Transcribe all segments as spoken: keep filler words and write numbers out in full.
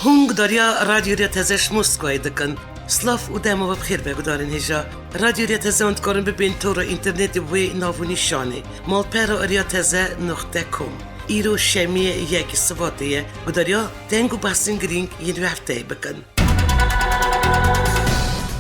Hûn gudariya Radyo Rêya Teze ji Moskowayê dikin. Silav û dema we bi xêr be gudarên hêja. Radyo Rêya Teze hûn dikarin bibên tora înternetê wê nav û nîşanê. Malpera Rêya Teze noqte com. Îro şemiyê yekê Sibatê ye. Gudariya deng û behsên girîng yên vê hefteyê bikin.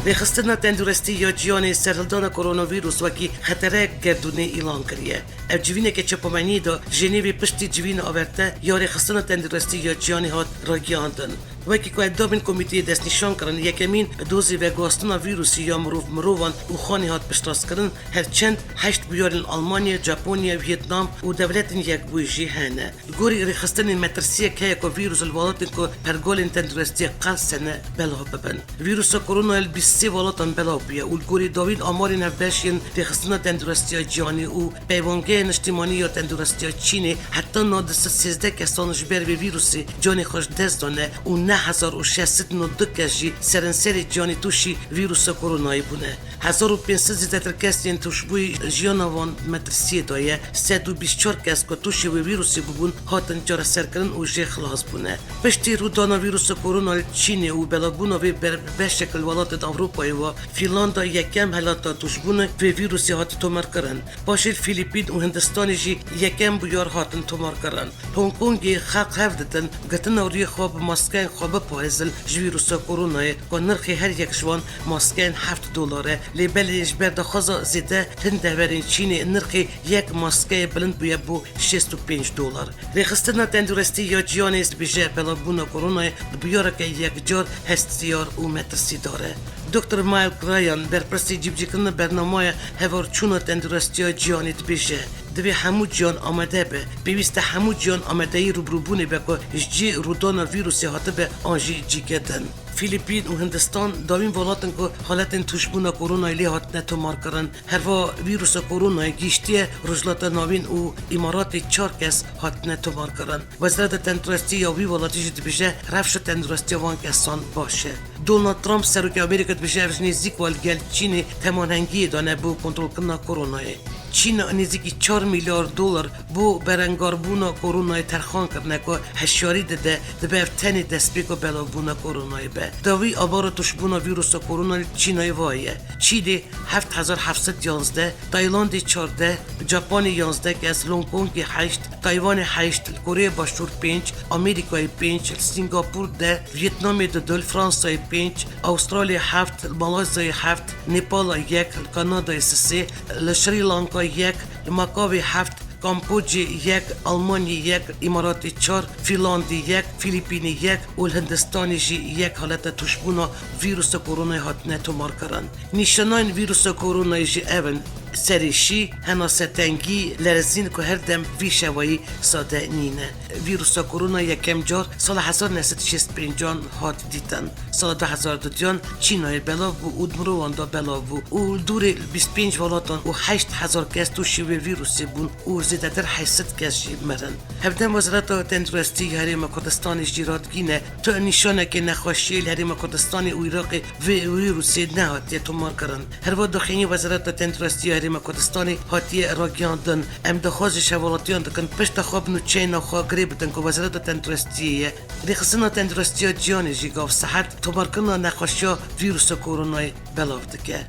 Rêxistina Tenduristî ya Cîhanê serhildana koronavîrus wekî xetereyek gerdûnê îlan kiriye. Ev civîneke çapemeniyê de Jenevê piştî civîna averte ya Rêxistina Tenduristî ya Cîhanê hat ragihandin. Wekî ku endamên komîteyê destnîşan kirin, yekemîn dozê veguhastina vîrusî ya mirov mirovan û xanê hat piştrast kirin, her çend heşt bûyerên Almanya, Japonya, Vietnam û Dewletên Yekbûyî jî hene. Li gorî rêxistinên metirsiyek heye ku vîrus li welatên ku pergalên tenduristiya qels hene belav bibin. Vîrusa koronayê li bîst sê welatan belav bûye û li gorî dawîn amarên hevbeş yên Rêxistina Tenduristiya Cîhanî û Peyvangehê Niştimanî ya Tenduristiya Çînê heta niha du sed sêzdeh kesan ji ber vê vîrusê canê xwe ji dest dane û neh hezar û şeş sed û nod du kes jî serenserê cîhanê tûşî vîrusa koronayê bûne. Hezar û pênc sed zêdetir kes yên tûşbûyî jiyana wan metirsiyê de ye, sed û bîst çar kes ku tûşî wê vîrusê bûbûn, hatin çareserkirin û jê xilas bûne. Piştî rûdana vîrusa korona li Çînê û belavbûna wê ber beşek li welatên Ewropayê ve, Fînlanda yekem helata tûşbûna vê vîrusê hat tomarkirin. Paşê Fîlîpîn û Hindistanê jî yekem bûyar hatin tomarkirin. Hong Kongê xelk hev didin, girtina rûyê xwe bi maskeyên xwe biparêzin ji vîrusa koronayê, ku nirxê her yek ji wan maskeyên heft dolar e. Lê belê ji ber daxwaza zêde hin deverên Çînê nirxê yek maskeyê bilind bûye bo şêst û pênc dolar. Rêxistina Tenduristî ya Cîhanê dibêje, belavbûna koronayê bi bûyereke yekcar hestiyar û metirsîdar e. Doktor Michael Ryan, berpirsê cîbicîkirina bernameya hevalçûna tenduristiya cîhanê dibêje, divê hemû cîhan amade be. Pêwîst e hemû cîhan amadeyî rûbirûbûnê be ku ji cî rûdana vîrusê hatibe an jî cîke din. Fîlîpîn û Hindistan dawîn welat in ku haletên tûşbûna koronayê lê hatine tomarkirin. Herva vîrusa koronayê gihîştiye Rojhilata Navîn û Îmaratê çar kes hatine tomarkirin. Wezareta Tenduristî ya wî welatî jî dibêje, rewşa tenduristiya van kesan baş e. Donald Trump, serokê Amerîka, dibêje, ev ji nêzîk ve li gel Çînê temanhengiyê dane bo kontrolkirina koronayê. Çîna nêzîkî çar milyar dolar bo berengarbûna koronayê terxan kirine ku hişyarî dide, dibe ev tenê destpêka belavbûna koronayê be. Dawî amara tûşbûna vîrusa koronayê li Çînayê va ye. Çînê heft hezar heft sed yanzdeh, Taylandê çardeh, Japanê yanzdeh kes, Long Kongê heşt, Taywanê heşt, li Koreya Başûr pênc, Amerîkayê pênc, li Sîngapûr deh, Vîetnamê du, li Fransayê pênc, Awustralyayê heft, li Malayzyayê heft, Nepala yek, li Kanadayê sisê, li Şrî Lanka yek, li Makawê heft, Kampocê yek, Almanyê yek, Îmaratê çar, Fînlandê yek, Fîlîpînê yek û li Hindistanê jî yek haleta tûşbûna vîrusa koronayê hatine tomarkirin. Nîşanayên vîrusa koronayê jî ev in: serê şî, henase tengî, lerzîn ku her dem vî şewayî sade nîne. Vîrusa korona yekem car sala hezar neh sed û şêst û pêncan hat dîtin. Sala du hezar duduyan Çînayê belav bû û di mirovan de belav bû û li dûrê bîst pênc welatan û heşt hezar kes tûşî wê vîrusê bûn û zêdetir heşt sed kes jî mirin. Hevdem Wezareta Tenduristî ya Herêma Kurdistanê jî radigîne, tu nîşanekê nexweşiyê li Herêma Kurdistanê û Iraqê vê wîrusê nehatiye tomarkirin. Herva daxuyanî Wezareta Tenduristî ya Herêma Kurdistanê hatiye ragihandin. Em daxwazê ji hevalatiyan dikin, pişta xwe bi nûçeyên xwe girê bidin ku Wezareta Tenduristiyê ye. Rêxistina Tenduristiya Cîhanê jî gav sihet tomarkirina nexweşiya vîrusa koronayê belav dike.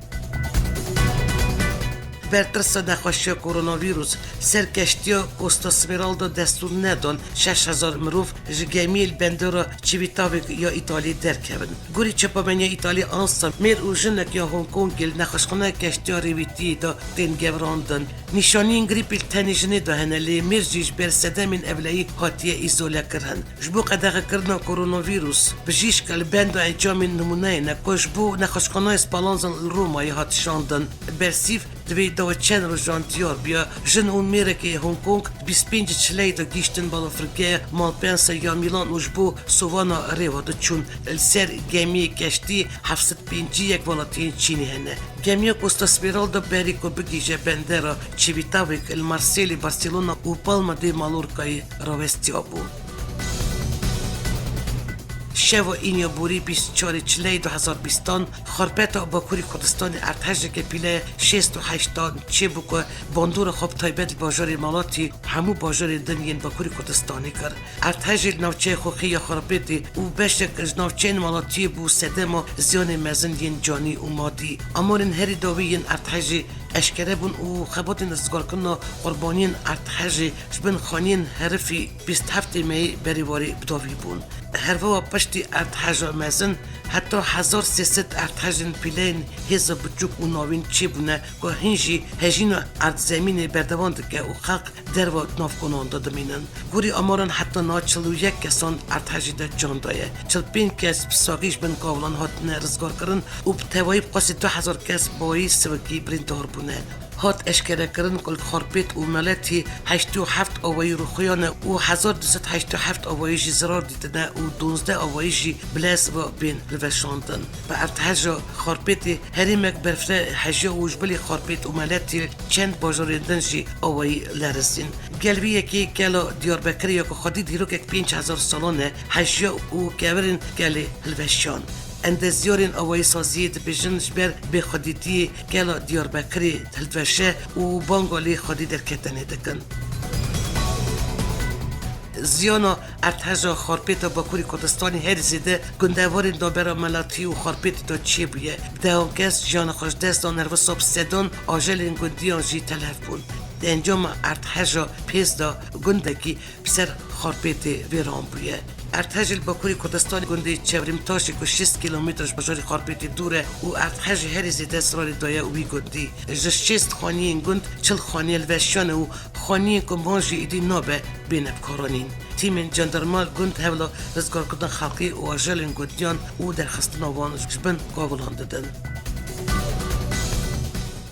Berpirsa nexweşiya koronavîrus ser keştiya Costa Smeralda destûr nedan şeş hezar mirov ji gemiyê li bendera Civitavecchia ya Îtaliyê derkevin. Gorî çapemeniya Îtalî ANSA, mêr û jinek ya Hong Kongê li nexweşxaneya keştiya rêwîtiyê de tên gevrandin. Nîşaniyên grîpê li tenê jinê de hene, lê mêr jî ji ber sedemên ewleyî hatiye îzolekirin. Ji bo qedexekirina koronavîrus, bijîşk li benda encamên nimûneyê ne ku ji bo nexweşxaneya Spallanzan li Romayê hat şandin. Bersîv di vê dawa çend rojan diyar bûye, jin û mêrekê Hong Kong bîst pênc çileyê de gihîştin balafirgeha Malpensa ya Mîlan û ji bo sovana rêva diçûn. Li ser gemiyê keştî heft sed pêncî yek welatiyên Çînê hene. Gemiya Costa Smeralda berî ku bigihîje bendera Civitavecchia li Marsêlê, Barcelona û Palma de Mallorcayê rawestiyabû. Şeva Înya Borî bîst û çarê Çileyê du hezar bîstan, Xarpêta Bakurî Kurdistanê erdhejeke pîle şêst û heştan çêbû ku bandora xwe bi taybet li bajarê Malatî û hemû bajarên din yên Bakurî Kurdistanê kir. Erdhejê li navçeyê Xoxê ya Xarpêtê û beşek ji navçeyên Malatiyê bû sedema ziyanê mezin yên canî û madî. Amarên herî dawî yên erdhejê eşkere bûn û xebatên rizgarkirina qurbaniyên erdhejê ji bin xaniyên herifî bîst heftê Meyê berê warê bi dawî bûn. Herwiha piştî erdheja mezin heta hezar sê sed erdhejên pîleyên hêza biçûk û navîn çêbûne ku hîn jî hejîna erdzemînê berdewam dike û xelk derva navkonan de dimînin. Gorî amaran heta niha çil û yek kesan erdhejê de can daye. Çil pênc kes bi saxî ji bin kavilan hatine rizgarkirin û bi tevayî bi qasî du hezar kes bi wayî sivikî birîndar bûne. Hat eşkerekirin ku li Xarpêt û Meletî heştê û heft awayî rûxuyane û hezar du sed heştê û heft awayî jî zirar dîtine û duwazdeh awayî jî bi lez ve bên hilweşandin. Bi erdheja Xarpêtê herêmek berfireh hejiya û ji bilî Xarpêt û Meletî çend bajarên din jî awayî lerizîn. Gel vî yekê kela Diyarbekirê ya ku xwedî dîrokek pênc hezar salan e, hejiya û kevirên kelê hilweşand. Endezyarên awayîsaziyê dibêjin, ji ber bêxwedîtiyê kela Diyarbekirê hildiweşe û banga lê xwedî derketinê dikin. Ziyana erdheja Xarpêta Bakurî Kurdistanê herî zêde gundewarên navbera Melatî û Xarpêtê de çêbûye. Dehan kes jiyana xwe ji dest dan, her wisa bi sedan ajelên gundiyan jî telef bûn. Di encama erdheja pêz de gundekî bi ser Xarpêtê vêran bûye. Erdhejê li Bakurê Kurdistanê gundê Çewrîmtaşê ku şêst kîlometre ji bajarê Xarpêtê dûr e û erdhejê herî zêde zirarê daye wî gundî. Ji şêst xaniyên gund çil xaniye hilweşiyane û xaniyên ku man jî êdî nabe bêne bikaranîn. Tîmên jandarma li gund hewla rizgarkirina xelkê û ajelên gundiyan û derxistina wan ji bin kavilan didin.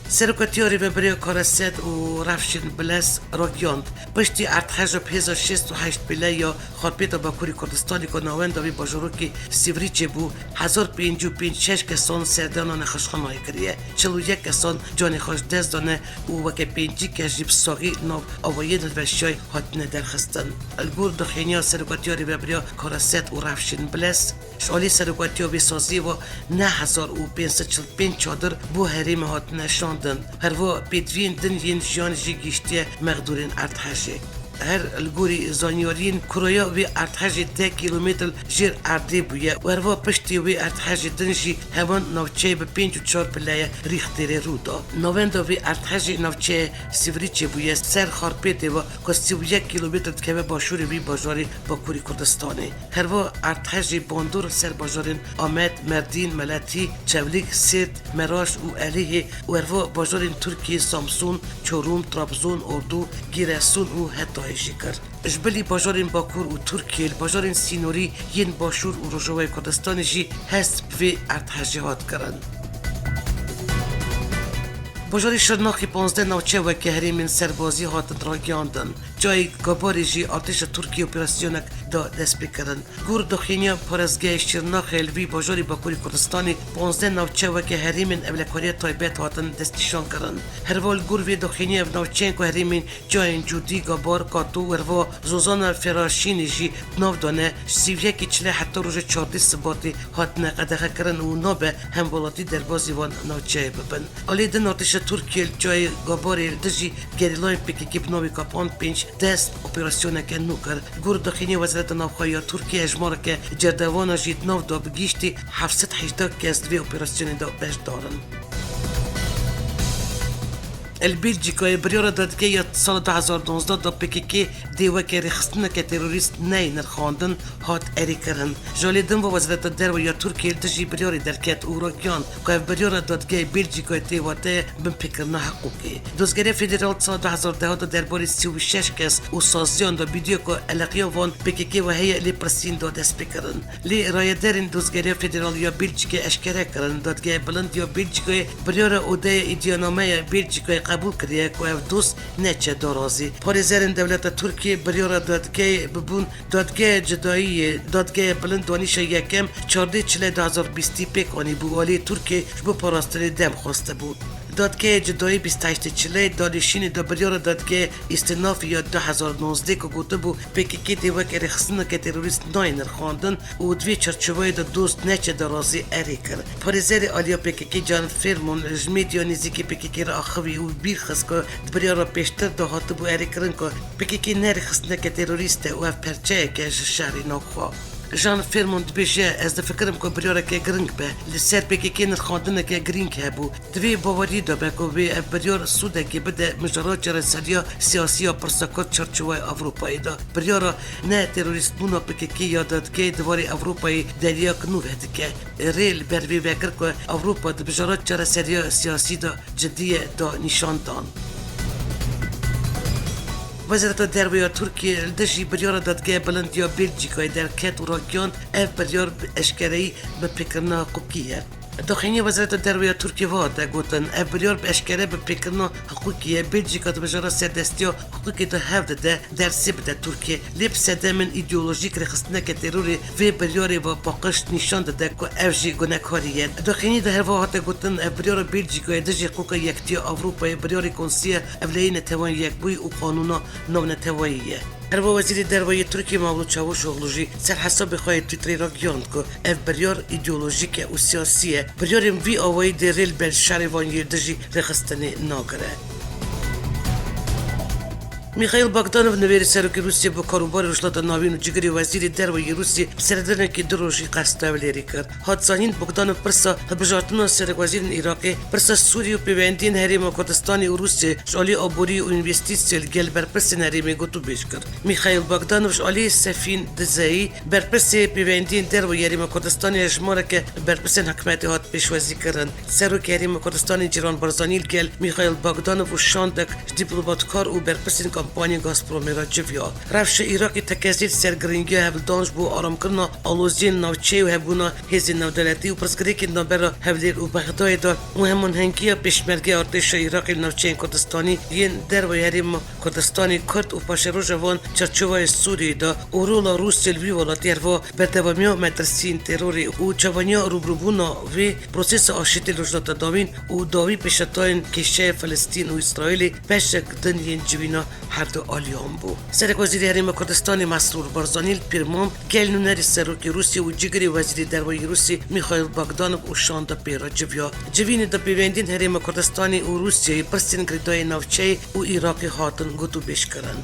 Serokatiya Rêveberiya Karaset û Rewşên Bilez ragihand, piştî erdheja bi hêza şêst û heşt pîle ya Xarpêta Bakurî Kurdistanê ku navenda wî bajarokê Sîvrî çêbû, hezar pêncî û pênc şeş kesan serdana nexweşxanayê kiriye. Çil û yek kesan canê xwe ji dest dane û weke pêncî kes jî bi saxî li nav awayên hilweşiyayî hatine derxistin. Li gor daxuyaniya Serokatiya Rêveberiya Karaset û Rewşên Bilez, ji alî serokatiya vê saziyê ve neh hezar û pênc sed çil pênc çadir bo herêmê hatine şandin. Herwiha pêdiviyên din yên jiyanê jî gihîştiye mexdûrên erdhejê. Her li gorî zanyariyên, kuraya wê erdhejê deh kîlometre jêr erdê bûye û herwiha piştî wê erdhejê din jî heman navçeyê bi pênc û çar pileye Rîxtêrê rû da. Navenda vê erdhejê navçeya Sîvrî çêbûye, ser Xarpêtê ve ku sî û yek kîlometre dikeve başûrê vî bajarê Bakurî Kurdistanê. Herwiha erdhejê bandor li ser bajarên Amed, Merdîn, Meletî, Çewlîg, Sêrt, Meraş û Elihê û herwiha bajarên Tirkiyê Samsûn, Çorum, Trabzon, Ordu, Gîresun û Hetayê jî kir. Ji bilî bajarên Bakur û Tirkiyê li bajarên sînorî yên Başûr û Rojavayê Kurdistanê jî hest bi vê erdhejê hat kirin. Bajarê Şirnexê panzdeh navçe weke herêmên serbazî hatin ragihandin. Çiyayê Gabarê jî artêşa Tirkiyê operasyonek da destpêkirin. Gor daxuyaniya parêzgeha Şirnexê, li vî bajarê Bakurê Kurdistanê panzdeh navçe weke herêmên ewlekariya taybet hatin destnîşankirin. Herwiha li gor vê daxuyaniyê ev navçeyên ku herêmên çiyayên Cûdî, Gabar, Kato û herwiha Zozana Feraşînê jî di nav de ne, ji sî û yekê Çilê heta roja çardeh Sibatê hatine qedexekirin û nabe hemwelatî derbazî van navçeyê bibin. Alî din artêşa Tirkiyê li çiyayê Gabarê li dijî gerîlayên P K K bi navê Kapan pênc dest operasyoneke nû kir. Gor daxuyaniya Wezareta Navxwe ya Tirkiyê, hejmareke cerdevanan jî di nav de bi giştî heft sed hejdeh kes di vê operasyonê de beşdar in. Li Belçîkayê biryara dadgehê ya sala du hezar nozde de P K K dê weke rêxistineke terorîst neyê nirxandin, hat erêkirin. Ji alî din ve Wezareta Derve ya Tirkiyê li dijî biryarê derket û ragihand ku ev biryara dadgehê Belçîkayê tê wate binpêkirina hiqûqê. Dozgeriya Federal di sala du hezar deh de derbarê sî û şeş kes û saziyan de bîdiya ku eleqiya van P K K ve heye lêpirsîn da destpêkirin. Lê rayederên Dozgeriya Federal ya Belçîkê eşkere kirin, Dadgeha Bilind ya Belçîkayê biryara odeya îdianameya Belçîkayê qebûl kiriye ku ev doz neçe darazî. Parêzerên dewleta Tirkiyê biryara dadgehê bibûn dadgeha cidayî yê. Dadgeha Bilind danîşa yekem çardeh Çilê du hezar bîstî pêk anîbû, aliyê Tirkiyê ji bo parastinê dem xwestibû. Dadgeha Cudayî bîst heştê Çileyê danişînê de biryara Dadgeha Îstînafê ya du hezar nozdeh ku gotibû P K K dê weke rêxistineke terorîst nayê nirxandin û di vê çarçoveyê de doz neçe derazî erê kir. Parêzerê aliya P K K Can Fermon ji medya nêzîkî P K K re axivî û bîr xist ku di biryara pêştir de hatibû erêkirin ku P K K ne rêxistineke terorîst e û ev perçeyeke ji şerê navxwe. Jean Fermon dibêje, Ez difikirim ku biryareke giring be. Li ser P K K nirxandineke girîng hebû. Di vê baweriyê de be ku wê ev biryar sûdekê bide mijara çareseriya siyasî ya pirsa Kurd çarçoweya Ewropayê de. Biryara ne terorîstbûna P K K ya dadgehê di warê Ewropayê deriyek nû vedike. Rê li ber vê vekir ku Ewropa di mijara çareseriya siyasî de ciddiye da nîşan dan. Wezareta Derve ya Tirkiyê li dijî biryara Dadgeha Bilind ya Belçîkayê derket û ragihand, ev biryar bi eşkereyî bipêkirina hiqûqî ye. Daxuyaniyê Wezareta Derve ya Tirkiyê ve hate gotin, ev biryar bi eşkere bipêkirina hiqûqî ye. Belçîka di mijara serdestiya hiqûqê de hewl dide dersê bide Tirkiyê. Lê bi sedemên îdeolojîk rêxistineke terorê vê biryarê ve paqij nîşan dide ku ev jî gunekarî ye. Daxuyaniyê de herwiha hate gotin, ev biryara Belçîkayê dijî hiqûqa Yekitiya Ewropayê, biryarê Konseya Ewleyê Neteweyên Yekbûyî û qanûna navneteweyî ye. Herwiha Wezîrê Derve yê Tirkiyê Mevlût Çavuşoglu jî ser hesabê xwe yê Twitterê ragihand ku ev biryar îdeolojîk e û siyasî ye. Biryarên vî awayî dê rê li ber şerê van yê dijî rêxistinê nagire. Mîxaîl Bogdanov, nivêrê serokê Rûsiyê bo karûbarê Rojhilata Navîn û cigirê wezîrê derve yê Rûsiyê, bi seredanekî du rojî qesta Hewlêrê kir. Hat zanîn, Bogdanov pirsa hilbijartina serokwezîrên Iraqê, pirsa Sûriyê û pêwendiyên Herêma Kurdistanê û Rûsiyê ji alî aborî û învestîsiyê li gel berpirsên herêmê gotûbêj kir. Mîxaîl Bogdanov ji alî Sefîn Dizeyî, berpirsê pêwendiyên derve yê Herêma Kurdistanê hejmareke berpirsên hikûmetê hat pêşwazîkirin. Serokê Herêma Kurdistanê Cîran Barzanî li gel Mîxaîl Bogdanov û şandek ji dîplomatkar û berpirsên kompanyên Gazpromê re civiya. Rewşa Iraqê tekezî li ser giringiya hevldan ji bo aramkirina aloziyên navçeyê û hebûna hêzên navdewletî û pirsgirêkên navbera Hewlêr û Bexdayê de û hemanhengiya pêşmergeya artêşa Iraqê li navçeyên Kurdistanî yên derveyî Herêma Kurdistanê, Kurd û paşeroja van çarçovayê Sûriyê de û rola Rûsya li wî welatî, herwiha berdewamiya metirsiyên terorê û çavaniya rûbirûbûna vê prosesa aşîtî li Rojhilata Navîn û dawî pêşetayên kêşeya Filistîn û Îsraîlê beşek din yên civîna her du aliyan bû. Serokwezîrê Herêma Kurdistanê Mesrûr Barzanî li Pîrmam gel nûnerê serokê Rûsya û cigirê wezîrê derve yê Rûsya Mîxaîl Bogdanov û şanda pê re civiya. Civînê de pêwendiyên Herêma Kurdistanê û Rûsyayê, pirsên girêdayî navçeyê û Iraqê hatin gotûbêjkirin.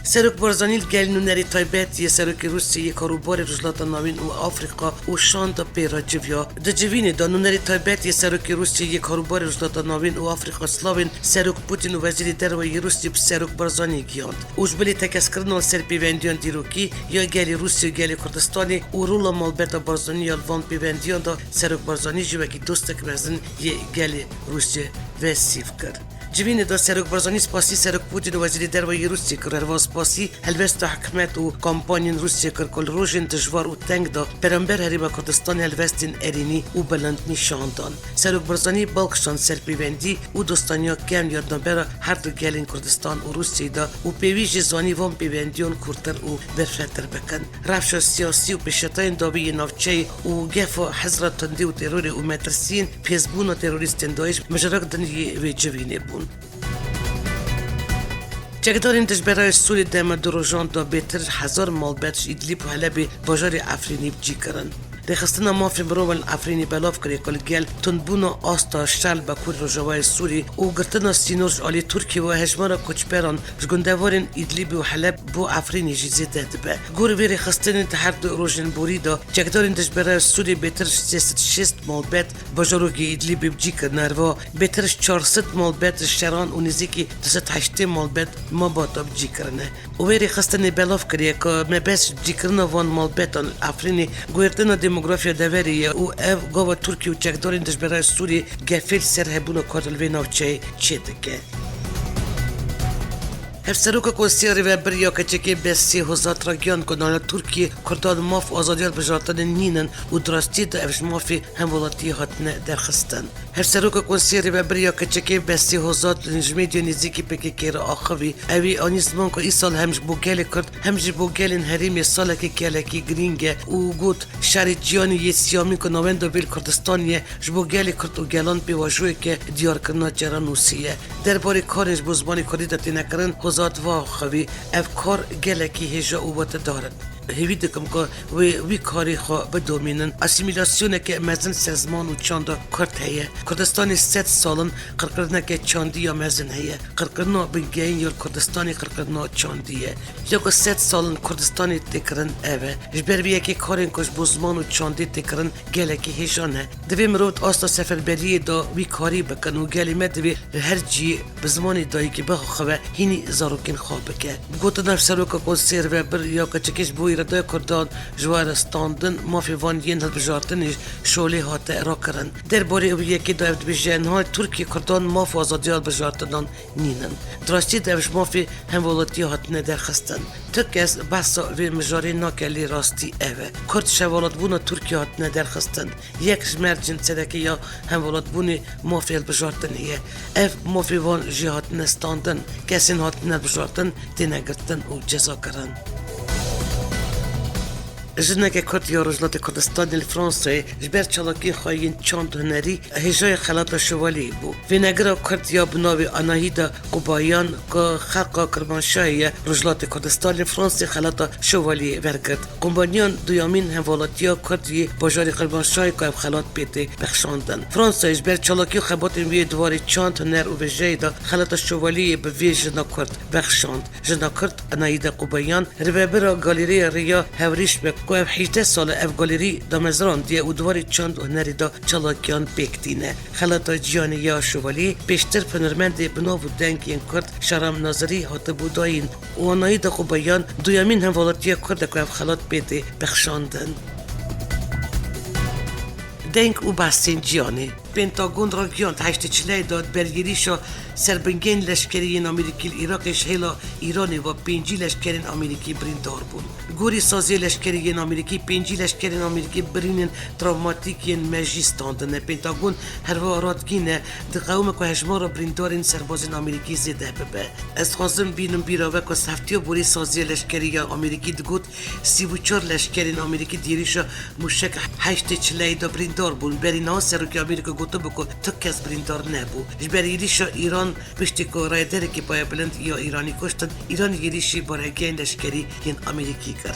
Serok Barzanî li gel nûnerê taybet yê serokê Rûsyayê, karûbarê Rojhilata Navîn û Afrîka û şanda pê re civiya. Di civînê de nûnerê taybet yê serokê Rûsyayê, karûbarê Rojhilata Navîn û Afrîka Slavên Serok Putin û Wezîrê Derve yê Rûsyê bi Serok Barzanî giyand û ji bilî tekez kirina li ser pêvendiyan dîrokî ya gelê Rûsya û gelê Kurdistanê û rola malbata Barzanî ya li van pêvendiyan de Serok Barzanî jî wekî dostek mezin yê gelê Rûsya vesîf kir. Civînê de Serok Barzanî spasî Serok Putin û Wezîrê Derve yê Rûsyê kir, herwiha spasî helwesta hikûmet û kampanyên Rûsyê kir ku li rojên dijwar û teng de beramber Herêma Kurdistanê helwestên erênî û bilind nîşan dan. Serok Barzanî bal kişand ser pêwendî û dostaniya kevn ya di navbera her du gelên Kurdistan û Rûsyayê de û pêwîst jî zanî van pêwendiyan kûrtir û berfirehtir bikin. Rewşa siyasî û pêşetayên dawî yê navçeyê û gefa hizra tundî û terorê û metirsiyên pêzbûna terorîstên DAIŞ mijarek din yê vê civînê bûn. Çekdarên dijberayê Sûrî dema du rojan de bêtir hezar malbet ji Îdlîb û Helebê bajarê Efrînî bi cî kirin. Rêxistina Mafê Mirovan li Efrînê belav kiriye ku li gel tundbûna asta şer li Bakurê Rojavayê Sûrî û girtina sînor ji alî Tirkiyê ve hejmara koçberan ji gundevarên Îdlîbê û Heleb bo Efrînê jî zêde dibe. Gor vê rêxistinê di her du rojên borî de çekdarên dijberayê Sûrî bêtir ji sê sed û şêst malbet bajarokê Îdlîbê bi cî kirine, herwiha bêtir ji çar sed malbet ji şeran û nêzîkî du sed heştê malbet mabata bi cî kirine. Û wê rêxistinê belav kiriye ku mebest ji bicîkirina van malbetan li Efrînê guhertina demografiya deverê ye û ev gava Tirkiye û çekdarên dijberayê Sûriyê gefê li ser hebûna Kurd li vê navçeyê çêdike. Hevseroka Konseya Rêvebir ya Keçekê Besî Hozat ragihand ku navenda Tirkiyê Kurdan maf û azadiya hilbijartinê nînin û di rastiyê de ev ji mafê hemwelatiyê hatine derxistin. Hevseroka Konseya Rêvebir ya Keçekê Besî Hozat ji medya nêzîkî P K K re axivî. Ew ê anî ziman ku îsal hem ji bo gelê Kurd hem jî bo gelên herêmê salekî gelekî girîng e û got, Şerê cîhanê yê siyamîn ku navenda vê li Kurdistanê ye, ji bo gelê Kurd û gelan pêvajoyeke diyarkirina çera nûsî ye. Derbarê karên ji bo zimanê Kurdî de têne kirin, Hozat va xwevî, ev kar gelekî hêja û wetedar in. Hêvî dikim ku wê wî karê xwe bidomînin. Asîmîlasyoneke mezin ser ziman û çanda Kurd heye. Kurdistanê sed sal in qirkirineke çandî ya mezin heye. Qirkirina bingehîn ya li Kurdistanê qirkirina çandî ye. Ya ku sed sal in Kurdistanê tê kirin ev e. Ji ber vê yekê karên ku ji bo ziman û çandê tê kirin gelekî hêja ne. Divê mirov di asta seferberiyê de wî karî bikin û gelê me divê li her cihê bi zimanê dayikê biaxive, hînî zarokên xwe bike. Bi gotina Hevseroka Konseya Rêvebir ya Keçekê ji bo îradaya Kurdan ji we re standin, mafê van yên hilbijartinê şolê hate rakirin. Derbarê ew yekê de ev dibêje, niha Tirkiye Kurdan maf û azadiya hilbijartinan nînin. Di rastiyê de ev ji mafê hemwelatiyê hatine derxistin. Tu kes behsa vê mijarê nake, lê rastî ev e. Kurd ji hemwelatbûna Tirkiye hatine derxistin. Yek ji mercên sereke ya hemwelatbûnê mafê hilbijartinê ye. Ev mafê van jî hatine standin. Kesên hatine hilbijartin têne girtin û cezakirin. Jineke Kurd ya Rojhilatê Kurdistanê li Fransayê ji ber çalakiyên xwe yên çand û hunerî hêjayê xelata şevaliyê bû. Vênegira Kurd ya bi navê Anahîda Qubayan ku xelqa Kirmanşahê ye, Rojhilatê Kurdistanê li Fransayê xelata şevaliyê wergirt. Qumbaniyan duyemîn hemwelatiya Kurd yê bajarê Kirmanşahê ku ev xelat pê tê bexşandin. Fransayê ji ber çalakî û xebatên wî yê di warê çand, huner û wêjeyê de xelata şevaliyê bi vê jina Kurd bexşand. Jina Kurd Anahîda Qubayan, rêvebira Galeriya Rêya Hevrîş be ku ev hejdeh sal e ev galerî damezirandiye û di warê çand û hunerê de çalakiyan pêk tîne. Xelata Cîhanê ya Şovaliyê pêştir bi hunermendê bi nav û deng yên Kurd Şaram Nazirî hatibû dayîn û Anahîda Qubayan duyemîn hemwelatiya Kurd e ku ev xelat pê tê bexşandin. Deng û behsên cîhanê. Pentagon ragihand heştê çileyê de di ber êrîşa serbingehên leşkerî yên Amerîkî li Iraqê ji hêla Îranê ve pêncî leşkerên Amerîkî birîndar bûn. Li gorî saziyê leşkerî yên Amerîkî, pêncî leşkerên Amerîkî birînên travmatîk yên mejî standine. Pentagon herwiha radgîne, diqewime ku hejmara birîndarên serbazên Amerîkî zêde bibe. Ez dixwazim bînim bîra we ku heftiya borî saziyê leşkerî ya Amerîkî digot, sî û çar leşkerên Amerîkî di êrîşa mûşek heştê çileyê de birîndar bûn. Berî niha serokê Amerîka gotibû ku tu kes birîndar nebû. Ji ber êrîşa Îran, piştî ku rayedarekî payebilind ya Îranî kuştin, Îran êrîşî baregehên leşkerî yên Amerîkî kir.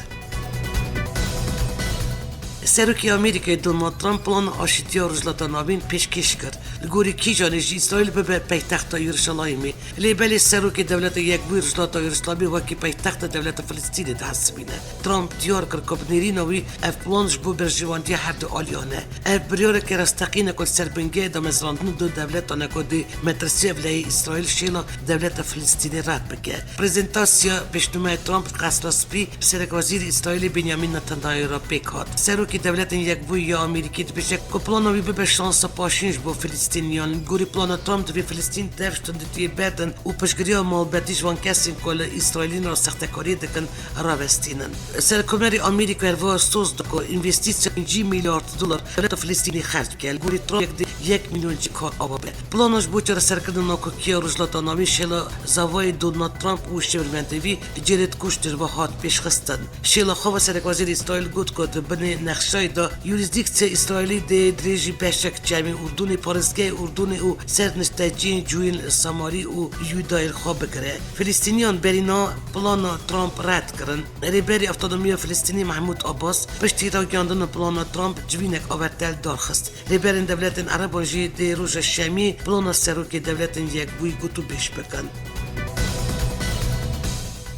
Serokê Amerîkayê Donald Trump plana aşîtiya Rojhilata Navîn pêşkêş kir. Li gorî kîjanê jî Îsraîl bibe paytexta Yeruşalayîmê. Lê belê Serokê Dewleta Yekbûyî Rojhilata Yeruşalayîmê wekî paytexta dewleta Filistînê dihesibîne. Trump diyar kir ku bi nêrîna wî ev plan ji bo berjewendiya her du aliyan e. Ev biryareke rasteqîn e ku li ser bingehê damezrandina du dewletan e ku dê metirsiya evlehiyê Îsraîl şêla dewleta Filistînê red bike. Prezentasiya pêşnûmeya Trump li Qesra Spî bi Serekwezîrê Îsraîlê Benyamin Netanyahu re pêk hat. Serokê Dewletên Yekbûyî ya Amerîkî dibêje ku plana wî bibe şansa paşîn ji bo Filistîniyan. Li gorî plana Trump divê Filistîn dev ji tundîtiyê berdin û piştgiriya malbatî ji van kesên ku li Îsraîlî re sextekariyê dikin rawestînin. Serokkomarê Amerîka herwiha soz da ku învestîsiya pêncî milyard dolar dewleta Filistînê xerc bike. Li gorî Trump yek dê yek milyon cî kar ava be. Plana ji bo çareserkirina nakokiya Rojhilata Navîn şêla zavayê Donald Trump û şêwirmendê wî Jared Kushner ve hat pêşxistin. Şêla xwe ve serekwezîrê Îsraîl got ku di binê nexşayê de yurîsdîksiya Îsraîlî dê dirêjî beşek çemê Urdunê, parêzgehê Urdunê û sernişteciyên cihên Samarî û Yûdayê li xwe bigire. Filistîniyan berî niha plana Trump red kirin. Rêberê Avtonomiya Filistînê Mehmûd Abbas piştî ragihandina plana Trump civînek avertel darxist. Rêberên dewletên Ereban jî dê roja Şemiyê plana Serokê Dewletên Yekbûyî gotûbêj bikin.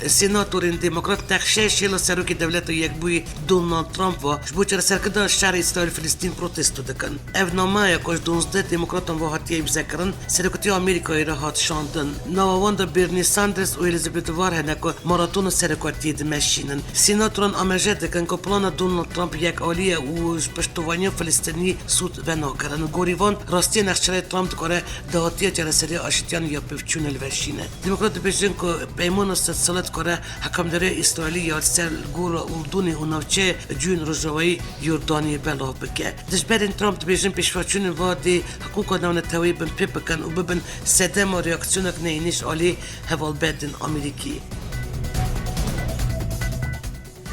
Senatorên Demokrat nexşeyê şêla Serokê Dewleta Yekbûyî Donald Trump ve ji bo çareserkirina şerê Îsraîl-Filistîn protesto dikin. Ev nameya ku ji duwazdeh demokratan ve hatiye îmzekirin, Serokatiya Amerîkayê re hat şandin. Nava wan de Bernie Sanders û Elizabeth Warren e ku maratona serokatiyê dimeşînin. Senatoran amaje dikin ku plana Donald Trump yekalî ye û ji piştovaniya Filistînî sûd venagirin. Gorî van, rastiya nexşeyê Trump dikare dahatiya çareserî aşitiyan ya pevçûn hilveşîne. Demokrat dibêjin ku peymana sed sala dikare hikimdariya Îsraîlî ya li ser gora Urdunê û navçeya cihên rojavayî Yordaniyê belav bike. Dijberên Trump dibêjin pêşveçûnên va dê hiqûqa navneteweyî binpê bikin û bibin sedema reaksiyonek neyînî ji alî hevalbendên Amerîkî.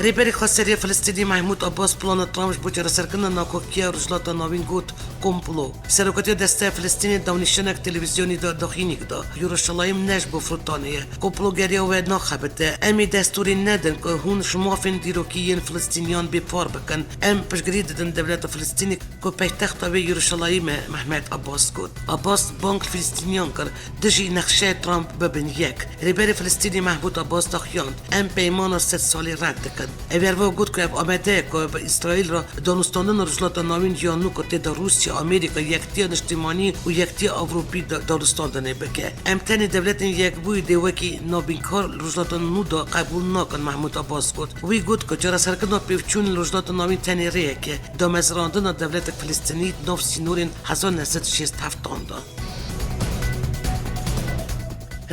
Rêberê Xweseriya Filistînî Mehmûd Abbas plana Trump ji bo çareserkirina nakokiya Rojhilata Navîn got komplo. Serokatiya Desteya Filistînê dawnîşanek televîzyonî de daxînîk da. Yeruşalayim ne ji bo firotanê ye. Komplogeriya we naxebite. Em ê destûrê nedin ku hûn ji mafên dîrokî yên Filistîniyan bêpar bikin. Em piştgirî didin dewleta Filistînê ku paytexta wê Yeruşalayim e, Mehmet Abbas got. Abbas bang li Filistîniyan kir dijî nexşeyê Trump bibin yek. Rêberê Filistînê Mehmûd Abbas daxuyand, em peymana sed salî red dikin. Ew her wiha got ku ev amade ye ku bi Îsraîl re danûstandina Rojhilata Navîn ya nû ku tê de Rûsya, Amerîka, Yektiya Niştimanî û Yektiya Ewropî da-, danûstandinê bike. Em tenê Dewletên Yekbûyî dê wekî navînkar li Rojhilata Nû de qebûl nakin, Mehmûd Abbas got. Wî got ku çareserkirina pevçûnê li Rojhilata Navîn tenê rêyek e, damezrandina dewletek Filistînî di nav sînorên hezar neh sed û şêst heftan de.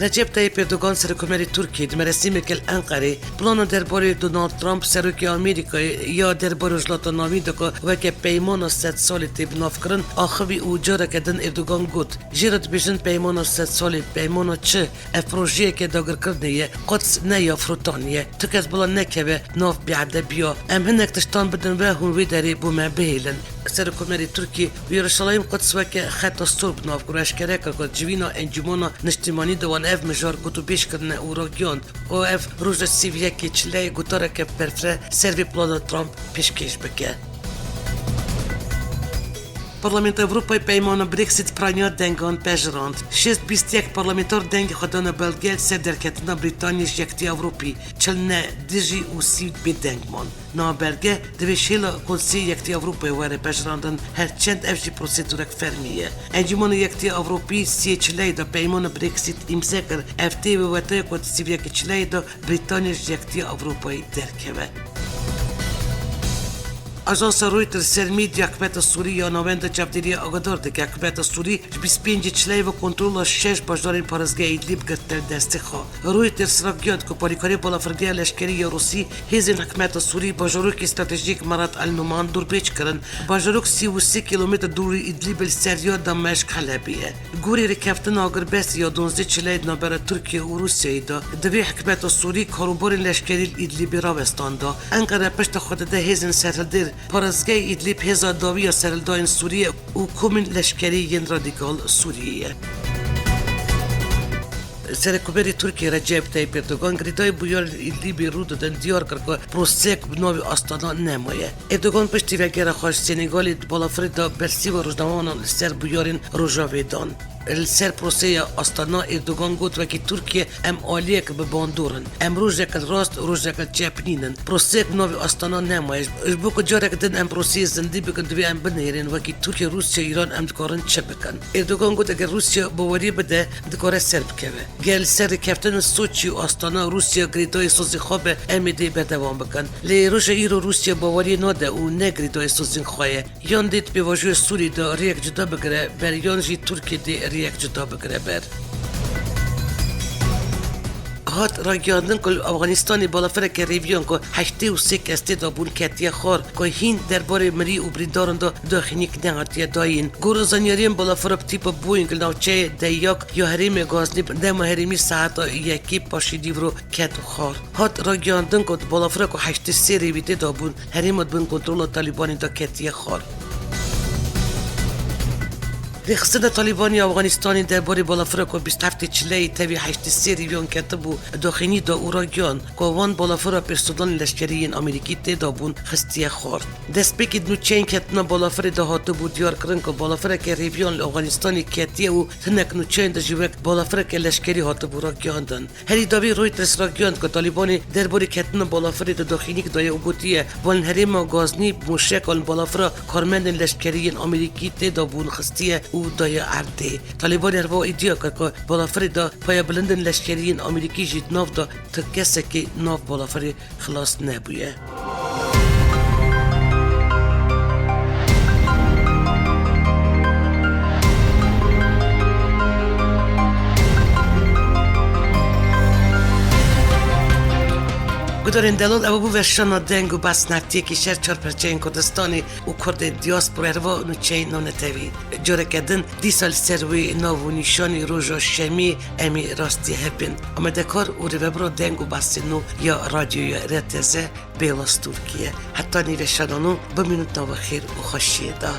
Recep Tayyip Erdogan, Serokkomarê Tirkiyê, di merasîmeke li Enqerê plana derbarê Donald Trump, Serokê Amerîkayê ya derbarê Rojhilata Navîn de ku weke peymana sed salê tê binavkirin, axivî û careke din Erdogan got, jê re dibêjin peymana sed salê, peymana çi? Ev projeyeke dagirkirinê ye, Quds ne ya firotanê ye. Tu kes bila nekeve nav bêedebiya. Em hinek tiştan bidin we hûn wê derê bo me bihêlin. Serokkomarê Tirkiyê, Yeruşalayim Quds weke xeta sor bi nav kir û eşkere kir ku civîna Encûmena Niştimanî de wan ev mijar gotûbêj kirine û ragihand ku ev roja sî û yekê Çileyê gotareke berfireh ser vê plana Trump pêşkêş bike. Parlamentoya Ewropayê peymana Brexit piraniya dengan pejirand. Şêst bîst yek parlamenter dengê xwe dane belge li ser derketina Brîtanyê ji Yekîtiya Ewropî, çil ne dijî û sî bêdeng man. Niha belge divê şêla Konseyê Yekîtiya Ewropayê were pejirandin, her çend ev jî prosedûrek fermî ye. Encûmena Yekîtiya Ewropî siyê Çileyê de peymana Brexit îmze kir. Ev tê wê wetaya ku di sî û yekê Çileyê de Brîtanya ji Yekîtiya Ewropayê derkeve. Ajansa Reuters ser medya hikûmeta Sûrî ya navenda çavdêriyê agadar dike. Hikûmeta Sûrî ji bîst pêncê Çileyê ve kontrola şeş bajarên parêzgeha Îdlîb girtine destê xwe. Reuters ragihand ku palîkarê balafirgeha leşkerî ya Rûsî hêzên hikûmeta Sûrî bajarokê stratejîk Marat El Numan dûrbêj kirin. Bajarok sî û sê kîlometre dûrî Îdlîbê li ser ya Dameşk Helebê ye. Gorî rêkeftina agirbestê ya duwazdeh Çileyê di navbera Tirkiye û Rûsyayê de, divê hikûmeta Sûrî karûbarên leşkerî li Îdlîbê rawestanda. Enqere pişta xwe dide hêzên serhildêr parêzgehê Îdlîb, hêza dawî ya serhildayên Sûriyê û komên leşkerî yên radîkal Sûriyê ye. Serokkomarê Tirkiyê Recep Tayyip Erdogan girêdayî bûyerên Îdlîbê rû didin, diyar kir ku proseyek bi navê Astana nemaye. Erdogan piştî vegera xwe ji Senegalê di balafirê de bersîva rojnamevanan li ser bûyerên Rojavê dan. Li ser proseya Astana Erdogan got, wekî Tirkiye em aliyek bi bandor in. Em rojek li rast, rojek li çep nînin. Proseyek bi navê Astana nemaye. Ji bo ku careke din em proseyê zindî bikin, divê em binêrin, wekî Tirkiye, Rûsya, Îran em dikarin çi bikin? Erdogan got, eger Rûsya baweriyê bide, dikare ser bikeve. Ger li ser rêkeftinên Soçî û Astana Rûsya girêdayî sozê xwe be, em ê dê berdewam bikin. Lê roja îro Rûsya baweriyê nade û ne girêdayî sozên xwe ye. Yan dê di pêvajoya Sûrî de rêyek cuda bigire ber yan jî Tirkiye dê rêyek cuda bigire ber. Hat ragihandin ku li Afganistanê balafireke rêviyan ku heştê û sê kes tê de bûn ketiye xwar, ku hîn derbarê mirî û birîndaran de daxînîk nehatiye dayîn. Gora zanyariyên balafira bi tîpa Boeing li navçeyê Deyak ya herêmê Gaznî bi dema herêmî saeta yekê paşî dîvro ket xwar. Hat ragihandin ku di balafira ku heştê sê rêvî tê de bûn, herêma di bin kontrola Talîbanê de ketiye xwar. Rêxistina Talîbanî ya Afganistanê derbarê balafira ku bîst heftê çileyê tevî heştê sê rêviyan ketibû, daxînî da û ragihand ku wan balafira pêşsodanên leşkerî yên Amerîkî tê de bûn xistiye xwar. Destpêkê di nûçeyên ketina balafirê de hatibû diyarkirin ku balafireke rêviyan li Afganistanê ketiye û hinek nûçeyên de jî wek balafireke leşkerî hatibû ragihandin. Herî dawî Reuters ragihand ku Talîbanê derbarê ketina balafirê de daxînîk daye û gotiye, van herêma Gaznî bi mûşeka li balafira karmendên leşkerî yên Amerîkî tê de bûn xistiye û daye erdê. Talîbanê herwiha îdia kir ku balafirê de payebilindên leşkerî yên Amerîkî jî di nav de tu kesekî nav balafirê xilas nebûye. Gudarên delal, ew bû veşana deng û behs neftiyekî şer çar perçeyên Kurdistanê û Kurdên diaspora, herwiha nûçeyên navnetewî. Careke din dîsa li ser wê nav û nîşanî roja şemê em ê rastî hev bên. Amadekar û rêvebira deng û behsên nû ya Radyoya R T Z Bêwaz Tûrkiye. Heta nîveşana nû bimînin di nava xêr û xweşiyê de.